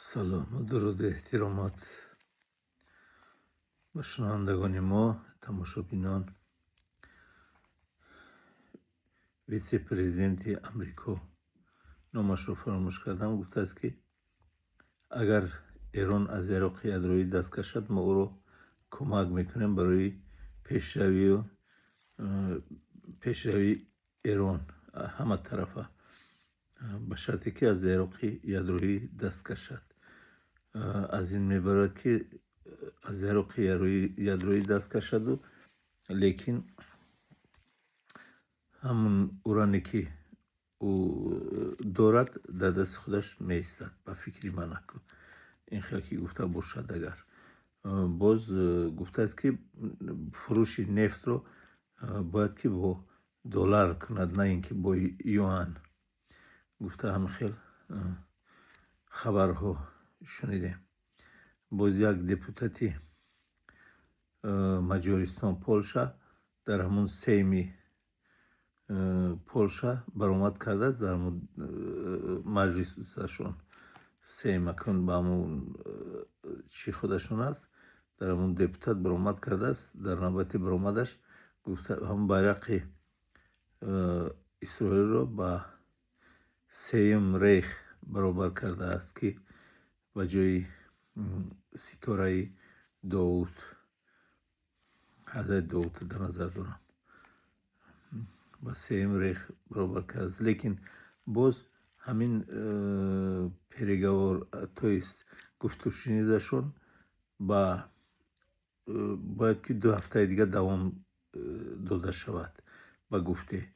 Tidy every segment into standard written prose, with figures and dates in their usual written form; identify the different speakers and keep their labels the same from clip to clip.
Speaker 1: Салому дуруду эҳтиромот ба шунавандагони мо, тамошобинон. Вице-президенти Амрико, номашро фаромӯш кардам, гуфтааст, ки агар Эрон аз яроқи ядроӣ даст кашад, мо ӯро кӯмак мекунем барои пешравии Эрон ҳама тарафа, ба шарте ки аз яроқи ядроӣ даст кашад. Аз ин мебарояд, ки аз яроқи ядроӣ даст кашаду, лекин ҳамун уране, ки ӯ дорад, дар дасти худаш меистад. Ба фикри ман, ин хел ки гуфта бошад. Агар боз гуфтааст, ки фурӯши нефтро бояд ки бо доллар кунад, на ин ки бо юан гуфта, ҳамин хел хабарҳо шунидем. Боз як депутати Маҷористон, Полша, дар ҳамун Сейми Полша баромад кардааст, дар ҳамун маҷлисашон, Сейм акун ба ҳамун чӣ худашон аст, дар ҳамун депутат баромад кардааст. Дар навбати баромадаш гуфта, ҳамун байрақи Исроилро ба Сеюм Рейх баробар кардааст, ки ба ҷои ситораи Довуд, ҳазрати Довудро дар назар дорам, ба Сеюм Рейх баробар кардааст. Лекин боз ҳамин переговор, то есть гуфтушунидашон ба бояд ки 2 ҳафтаи дигар давом дода шавад. Ба гуфте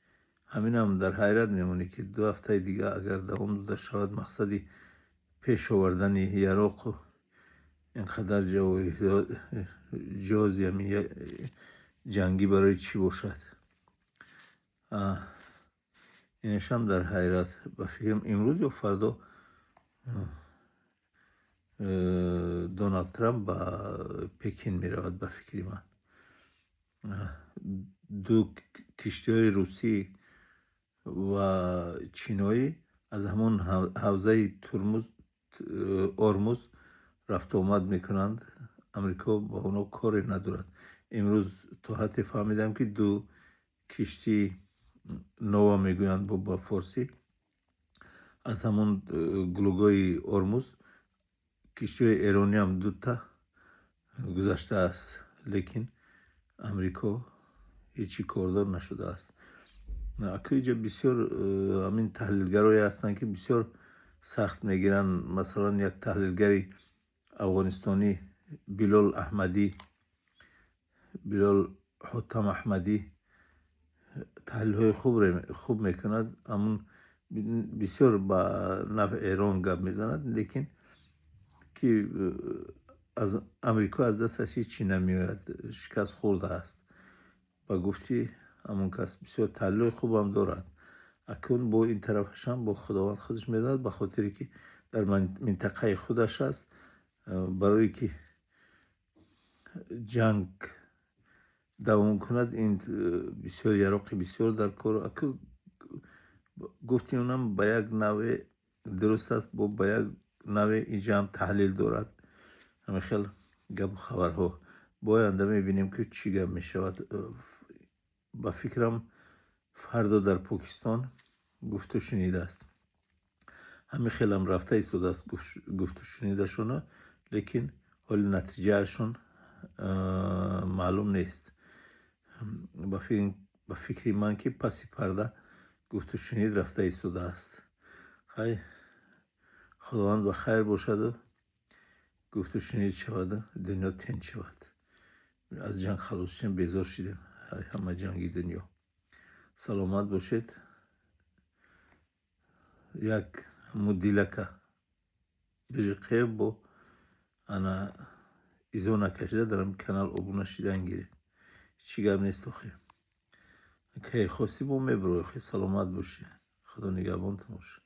Speaker 1: ҳаминам дар ҳайрат мемонӣ, ки 2 ҳафтаи дигар агар давом дода шавад, мақсади пеш овардани яроқу ин қадар ҷиҳози ҳамин ҷангӣ барои чӣ бошад? Инашам дар ҳайрат. Ба фикрам, имрӯз ё фардо Доналд Трамп ба Пекин меравад. Ба фикри ман, ду киштиҳои русӣ ва чиноӣ аз ҳамон ҳавзаи Ормуз рафтуомад мекунанд. Амрико ба онҳо коре надорад. Имрӯз то ҳадде фаҳмидам, ки ду киштии нова мегӯянд ба форсӣ, аз ҳамон гулӯгоҳи Ормуз киштиҳои эрониам дута гузаштааст, лекин Амрико ҳечи кордор нашудааст. Аку иҷа бисёр ҳамин таҳлилгарое ҳастанд, ки бисёр сахт мегиранд. Масалан, як таҳлилгари афғонистонӣ, Билол Аҳмадӣ, Билол Ҳотам Аҳмадӣ, таҳлилҳои хуб мекунад. Ҳамун бисёр ба нафъи Эрон гап мезанад, лекин ки аз Амрико аз дасташ ҳечи намеояд, шикаст хӯрдааст, ба гуфти ҳамон кас. Бисёр таҳлилҳои хубам дорад. Акун бо ин тарафашам бо Худованд худаш медонад, ба хотире ки дар минтақаи худаш аст, барое ки ҷанг давом кунад, ин бисёр яроқи бисёр дар кор. Аку гуфти унам ба як навъе дуруст аст, бо ба як навъе инҷаам таҳлил дорад. Ҳамин хел гапу хабарҳо. Бо оянда мебинем, ки чӣ гап мешавад. Ба фикрам, фардо дар Покистон гуфтушунидааст. Ҳамин хелам рафта истодааст гуфтушунидашона, лекин ҳоли натиҷаашон маълум нест. Ба фикри ман, ки паси парда гуфтушунид рафта истодааст. Хай, Худованд ба хайр бошаду гуфтушунид шаваду дунё тинч шавад, аз ҷанг халос шем. Безор шидем ҳама ҷанги дунё. Саломат бошед. Як мудилака бижиқе бо ана изо накашида дар ҳамин канал обуна шидан гиред. Ҳечи гап нест охи, кай хостӣ, мо мебурем. Саломат бошед, Худо нигаҳбонтон бошад.